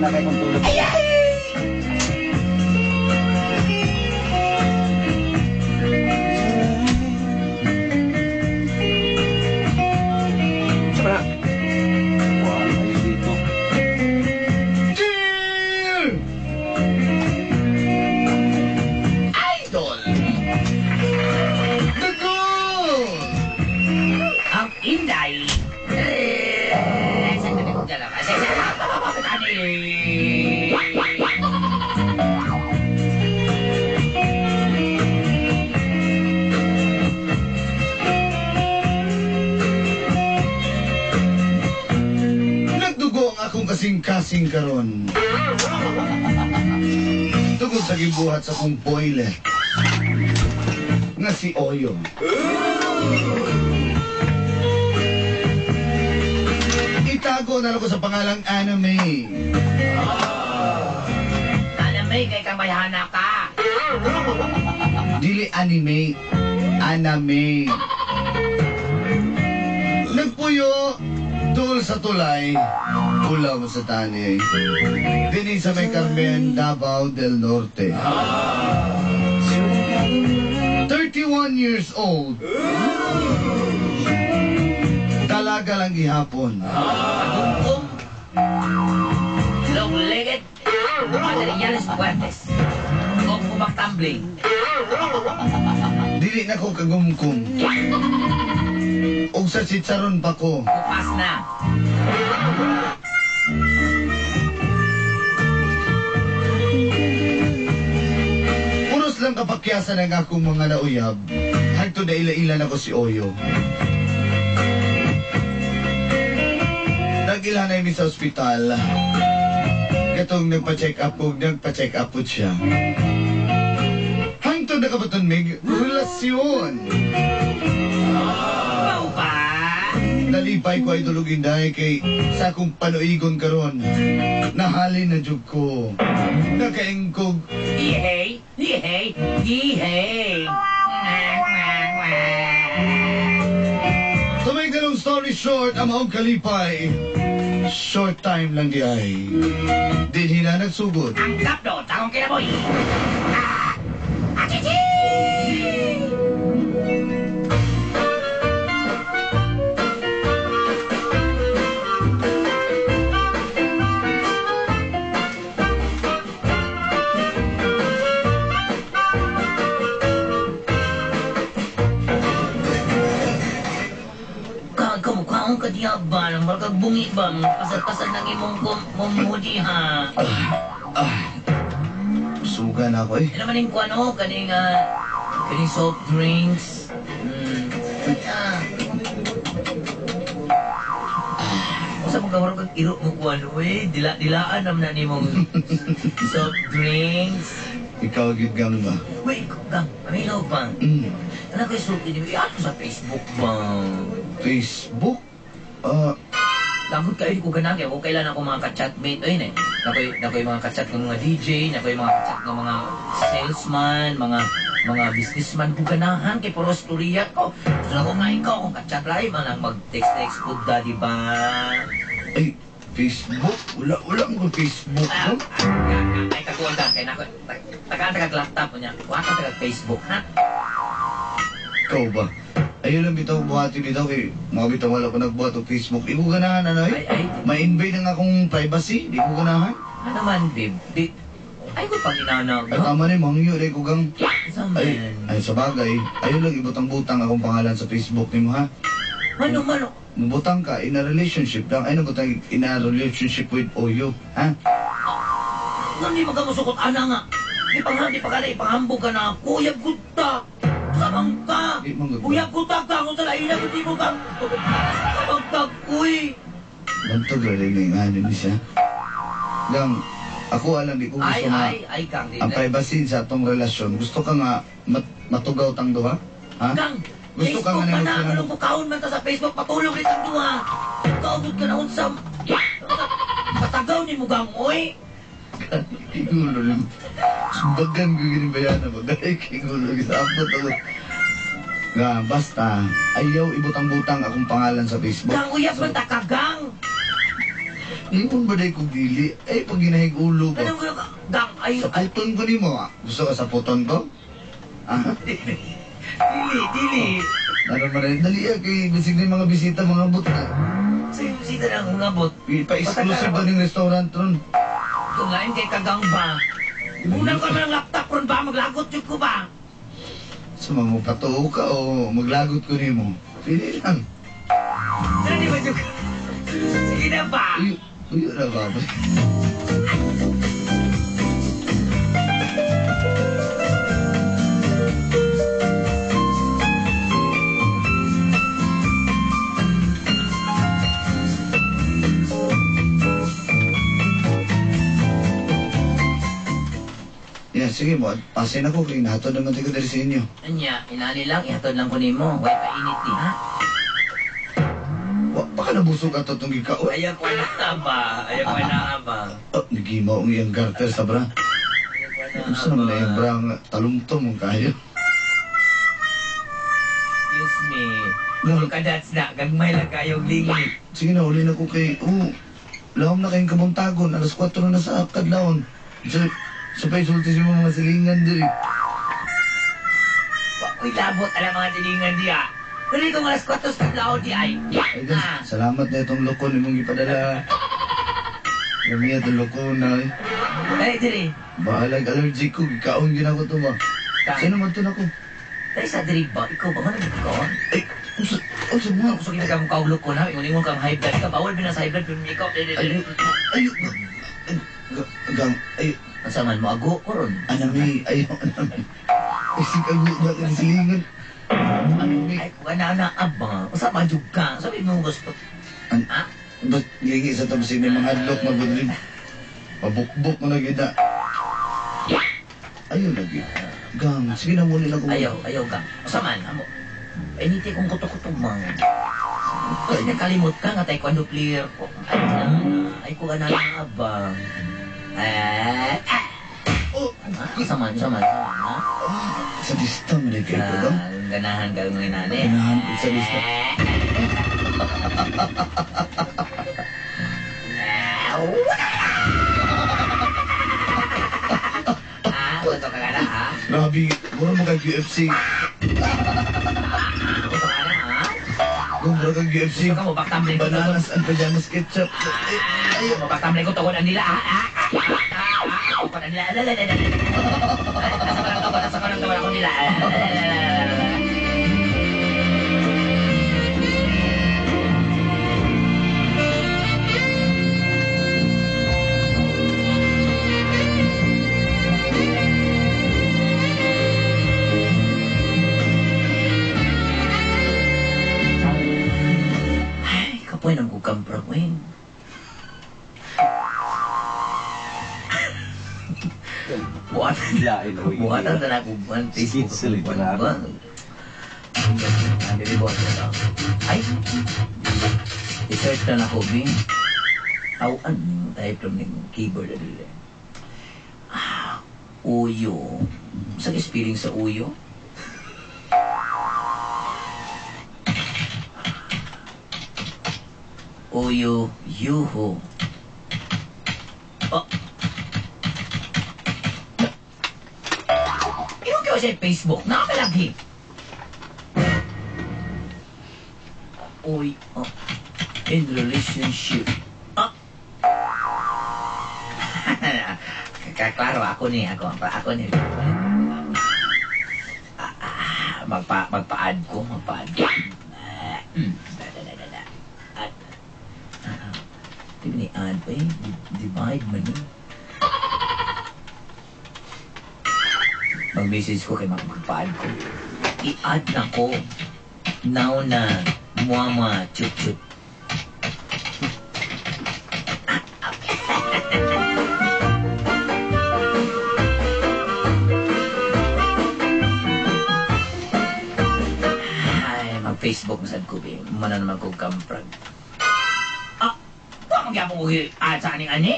na kay kong tulog. Ay, ay! Sa na? Wow, ayos dito. Dear Idol! The Gold! Ang Inday! Nagdugo ang akong kasing-kasing karon. Tungod sa gibuhat sa akong boylet nga si Oyo. Itago na lang ko sa pangalang Anime. Anime, kay kang mayhana ka. Dili anime, anime. Nagpuyo dul sa tulay, ulaw sa tani. Dini sa may Carmen, Davao del Norte. 31 years old. Dalaga lang gihapon. Pagungkong. Long-legged. Materiales fuertes. Kung kumaktumbling. Dili na ko kagumkum. Og sa chicharon pa ko. Bukas na. Puros lang kapakyasan ang akong mga nauyab. Hagto na ila-ila na ko si Oyo. Nag-ila na mi sa ospital. Katong nagpa-check up ko, nagpa-check up po siya. Hangtod na kabaton mig, relasyon. Mau ba? Nalipay ko ay dulog inday kay sa akong panuigon karon. Nahalin na jud ko. Nakaingkog. Ihey, ihey, ihey. To make the long story short, ang maong kalipay, short time lang di ay. Dinhi na nagsugod. Ang kapdo, takong kinaboy. Ah! Achichi! Kaon ka diya ba? Nang markagbungi ba? Pasad-pasad ng imong mumudi ha? Suga na ako eh. Ano man yung kuwan o? Kaning, kaning soft drinks. Ah. Usa mo gawaro kag iro mo kuwan uy. Dila-dilaan naman na nimong soft drinks. Ikaw gyud gang ba? Wait, gang, paminaw pa. Ano ko sulti ni ato sa Facebook ba? Facebook? Lagot kayo, di ko ganahan. Kaya kung kailan ako mga ka-chatmate, ayun eh. Nakoy mga ka-chat ng mga DJ, nakoy mga ka-chat ng mga salesman, mga businessman ko ganahan. Kay puro storya ko. Gusto na ko nga ikaw, kung ka-chat lang, man ang mag-text-text ko da, di ba? Ay, Facebook? Wala mo Facebook, no? Ay, kakuha ka, kay nako, tagaan tagag laptop niya. Wala ka tagag Facebook, ha? Ikaw ba? Ayun lang bitaw, buhati bitaw kay mga bitaw wala ko nagbuhat og Facebook. Di ko ganahan, ano eh? Ay, ay. Ma-invade ang akong privacy, di ko ganahan. Ano man, babe? Di, ay ko pang inanaw, Ay, no? tama ni, mangyo, di ko gang. Saan Ay, man? ay, sa bagay, ayun lang ibutang-butang akong pangalan sa Facebook nimo ha. Ano man? Mubutang ka in a relationship lang. Ay, nabutang in a relationship with Oyo, ha? Nga di magamusukot, ana nga. Di pa nga, di pa ka na, ipanghambog ka na. Kuyab gudta. Samang ka. Di man gud. Kuyab gudta ka. Kung sa lain na, di mo ka. Samang ka, kuy. Bantog rin na yung ano ni siya. Gang, ako alam, di ko gusto Ay, nga ay, ay, Kang. Di ang privacy sa atong relasyon. Gusto ka nga matugaw tang duha? Ha? Kang, Gusto ka Facebook nga pa na. na Anong kukaon man ta sa Facebook, patulog rin ang duha. Kaugod ka na unsam. Patagaw ni mo, Gang, oy. Kigulo rin. Sumbagan ko gini ba yan? Bagay, kigulo. Gisapot ako. Nga, basta, ayaw ibutang-butang akong pangalan sa Facebook. Gang, uyab man ta ka, Gang. Ingon ba day kong dili? Ay, pag ginahig ulo ba? Ganun ko gang ay Sa puton ko nimo ah. Gusto ka sa puton ko? Ah, dili dili. ano man rin. Dali ah, kay bisig na yung mga bisita, mga abot na. Sa yung bisita na ang abot. Pa-exclusive ba ng restaurant ron? Kung lain kay kagang ba? Unang ko naman ang laptop ron ba? Maglagot yun ko ba? Sa mga patuo ka o maglagot ko nimo. Pili lang. Ano di ba yun? Sige na ba? Uy, uy, na ba? Yeah, sige mo. Pasin ako kay nahatod naman ko diri sa inyo. Anya, inani lang, ihatod lang ko nimo. Way painit di, ha? Wa pa ka nabusog ato tong gikaon. Ayaw ko na ba? Ayaw ko na ba? Oh, nagimaw ang iyang garter sa bra. Ayaw ko na Gusto naman na iyang bra ang talumtom ang kayo. Excuse me. No. Look at that na. Gagmay lang kayong lingi. Sige na, uli na ko kay... Oh, lahom na kayong kabuntagon. Alas 4 na sa kadlawon. Sa paisulti si mga silingan diri. Uy, labot alam mga silingan diya. Dali kong alas 4 sa kadlawon di ay. Ay, guys, Ah. salamat na itong lukon imong gipadala. Lamiya itong lukon na. Eh. Dali, dali. Bahalag allergic ko. Gikaon gina ko to ba? Sino man to na ko? Dali sa diri ba? Ikaw ba? Ano ikaw? Ay, unsa unsa mo? Gusto kita kang kaulok ko na. Ingon-ingon kang high blood ka. Bawal ba na sa high blood? Pero ikaw, dali, Ay, dali. ay, gang, ay, Ang saman mo, ago ko ron. anami, ay, anami. Ay, sikago na ka silingan. Anami. Ay, kung ana na aba. Usa man jud ka. Sabi mo gusto. An Ha? Ba't lingi sa tapos may mga hadlok magudrin? Pabukbok mo na gina. Ayaw lagi. Gang, sige na muna ako. Ayaw, ayaw ka. Usa man, amo. Initi kong kuto-kuto man. Kasi nakalimot ka nga taekwondo player ko. Ay, na, ay kung ana na aba. Eh, ah. Oh, Usa man, usa man, usa man, ha? sa lista mo na kayo ko, gang. Ah, ganahan ka ngayon, nani. Ganahan ko sa lista. Ah, gusto ka na, ha? Grabe, mura mo kag UFC. Gusto ka na, ha? Gang, mura kag UFC. Gusto ka mo baktamling ko tugod. Bananas and pajamas ketchup. Eh, Ayaw mo baktamling ko tugod ang nila, ha? Ah, ah, ah, ah, tugod ang nila. La, la, la, la, la. Nasa ko lang tugod, nasa ko lang tugod ako nila. La, la, la, la, la, la, la. Ay, kapoy nang kukampra ko eh. Buhat. Lain ko Buhatan na ako buwan Facebook. Skits Buwan literal. ba? Dili buhat na lang. Ay! I-search na ako, Bing. Tawaan, type rin ng keyboard na dili. Ah, uyo. Sa spelling sa uyo? Uyo, yuho. Oh. Ino kayo sa Facebook? Nakakalagi. Uy, oh. In relationship. Ah. Klaro, ako ni, ako, ako ni. Ah, ah, magpa-add ko, magpa-add ko. Ah, da, da, da, da, da. Add. Ah, di ba ni add pa eh? Divide man eh. Mag-message ko kay magpa-add ko. I-add na ko. Now na muama chup-chup. Ay, mag-Facebook masad ko, be. Mana naman ko kamprag. Ah, wa magyapon ko i-add sa aning ani?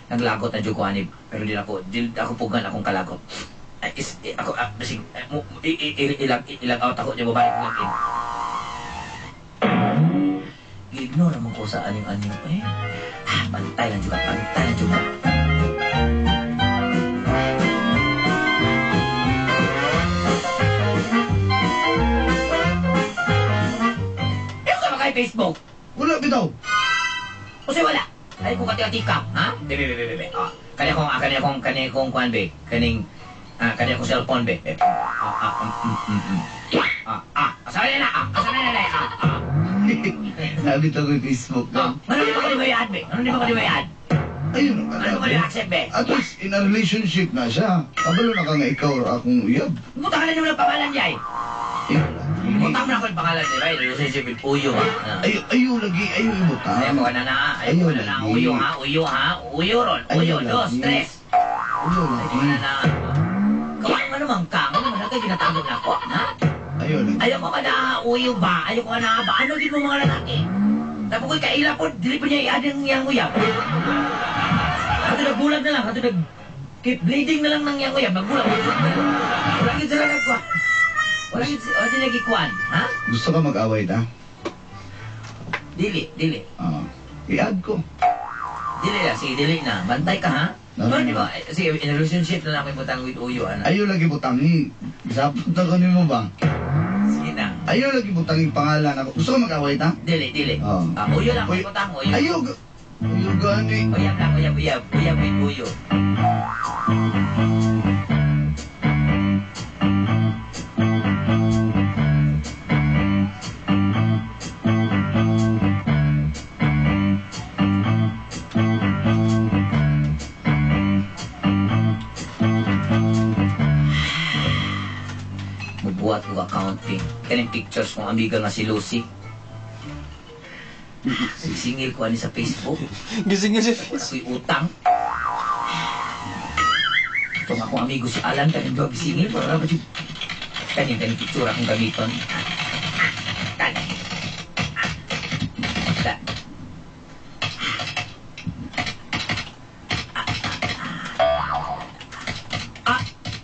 Naglagot na jud ko ani, pero di ako, di ako pugan akong kalagot. Ay, is, eh, ako, ah, basig, eh, mo, i, i, i, ilag, ilag out ako, di mo balik ko in. Ignore naman ko sa aning-aning. Eh, bantay lang juga, bantay lang juga. Ikaw ka ba kay Facebook? Wala bitaw. O siya wala. Ay ko kati-ati ka, ha? Bebe, bebe, bebe. Ah, kani akong kuan be. Kaning kani akong cellphone be. Asa na na? Asa na na? Sabi to ko Facebook. Ano di ba ko di ba i-add be? Ano di ba ko di ba i-add? Ayun, ano ba ko di accept be? At least in a relationship na siya. Kabalo na ka nga ikaw or akong uyab. Buta ka na naman ang pangalan niya eh. Buta mo na ako yung pangalan niya, right? Relationship with Uyo ha. Ayo lagi, ayo ibutang. Ayaw ko na na, ayaw ko na na. Uyo ha, uyo ha, uyo ron. Uyo, dos, tres. Uyo lagi. Ayaw ko na na. Kung ano man ka, ano man ka, ginatago na ako, ha? Ayaw lagi. Ayaw ko ka na, uyo ba? Ayaw ko na ba? Ano din mo mga lalaki? Tapos ko'y kaila po, dili po niya i-add ang iyang uyab. Kato nagbulag na lang, kato nag... Keep bleeding na lang ng iyang uyab, nagbulag. Wala yun sila nagkuhan. Wala yun sila nagkuhan, ha? Gusto ka mag-away na? Dili, dili. I-add ko. Dili na, sige, dili na. Bantay ka, ha? Pero di ba, sige, in a relationship na lang ako ibutang with Uyo, ano? Ayaw lagi butangi. Sapot na ko nimo ba? Sige na. Ayaw lagi butangi pangalan ako. Gusto ka mag-away ta? Dili, dili. Uyo lang ako ibutang, Uyo. Ayaw, uyo gani. Uyab lang, uyab, uyab. Uyab with Uyo. Buhat ko accounting. Kaning pictures kong amiga nga si Lucy. Sisingil ko ani sa Facebook. Gising niya sa Facebook. Ako'y utang. Itong akong amigo si Alan, kaning duwag singil. Para ba yung kaning picture akong gamiton. Kaning. Da.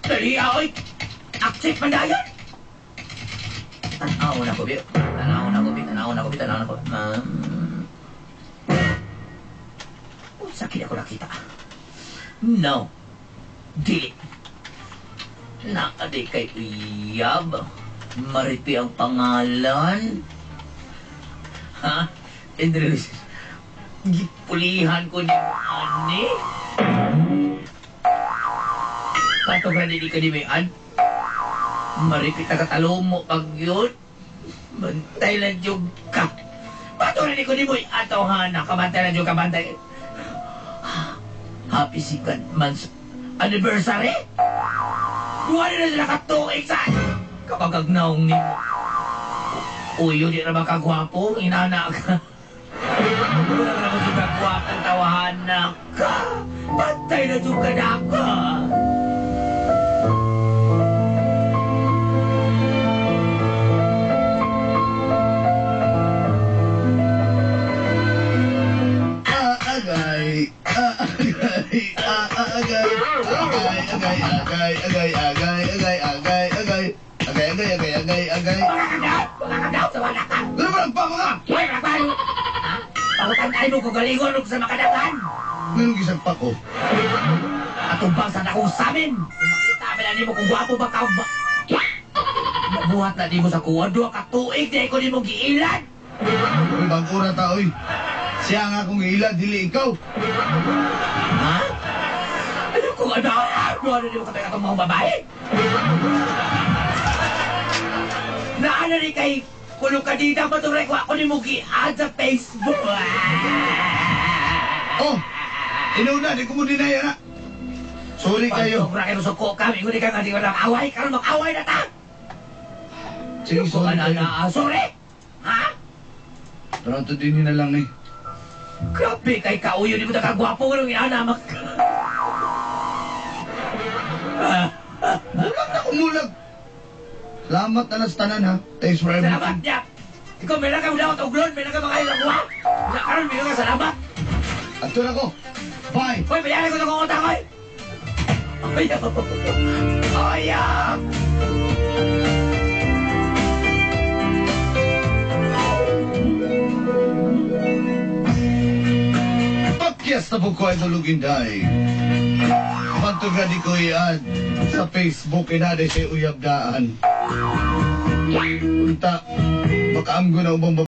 Dali, oy! Accept man dayon! Tanaw na ko, bi. Tanaw na ko, bi. Tanaw na ko, bi. Tanaw na ko. Sakit ako nakita. No. Dili. Naadi kay uyab. Maripi ang pangalan. Ha? Idris. Gipulihan ko ni Ani. Kato ka dili ka di may ad. Maripi tagatalo mo pag yun. Bantay lang yung ka. Pato rin ko ni mo ato ha. Nakabantay lang yung kabantay. Happy second month anniversary? Duha na sila katuig sa kapag agnaong ni mo. Uyo, di na ba kagwapo? Inana ka. Wala ka naman sa kagwapong tawahan na ka. Bantay na yung ka na ka. Agay, agay, agay, agay, agay, agay, agay, agay, agay, agay, agay, agay, agay, agay, agay. Mga sa wala ka. Ano ba nagpa mga? Uy, magpano? Ha? Pagkatandaan mo kung galingon sa makadagan. Ngayon gisang pa ko. Atubang sa nakong samin. Makita ba na mo kung gwapo ba ka ba? Mabuhat na di mo sa kuha. Duha ka tuig na ikaw di mo giilan. Uy, bag-ura ta, uy. Siya nga akong giilan, dili ikaw. Ha? Ano kung ano? Ano di mo katay atong mga babae? Naano ni kay kulong kadita pa itong rekwa ako ni mo gi-add sa Facebook. Oh! Inuna, di ko mo dinaya na. Sorry kayo. Pag kayo suko kami, hindi ka nga di ko away karon mag-away na ta. Sige, sorry kayo. Sorry! Ha? Trato din na lang eh. Grabe kay kauyo, di mo nakagwapo ko nung inanak. Mulag na kumulag. Salamat na lang sa tanan ha. Thanks for everything. Salamat niya. Ikaw, meron ka muna ako uglon, meron ka mga ilagwa. Wala karon, meron ka salamat. Ato na ko. Bye. Hoy, bayaran ko na kung utang, hoy. Ayaw. Ayaw. Parehas na po ko, Idol Inday. Pantog na di ko i-add sa Facebook, inada siya uyab daan. Unta, makaamgo na ubang.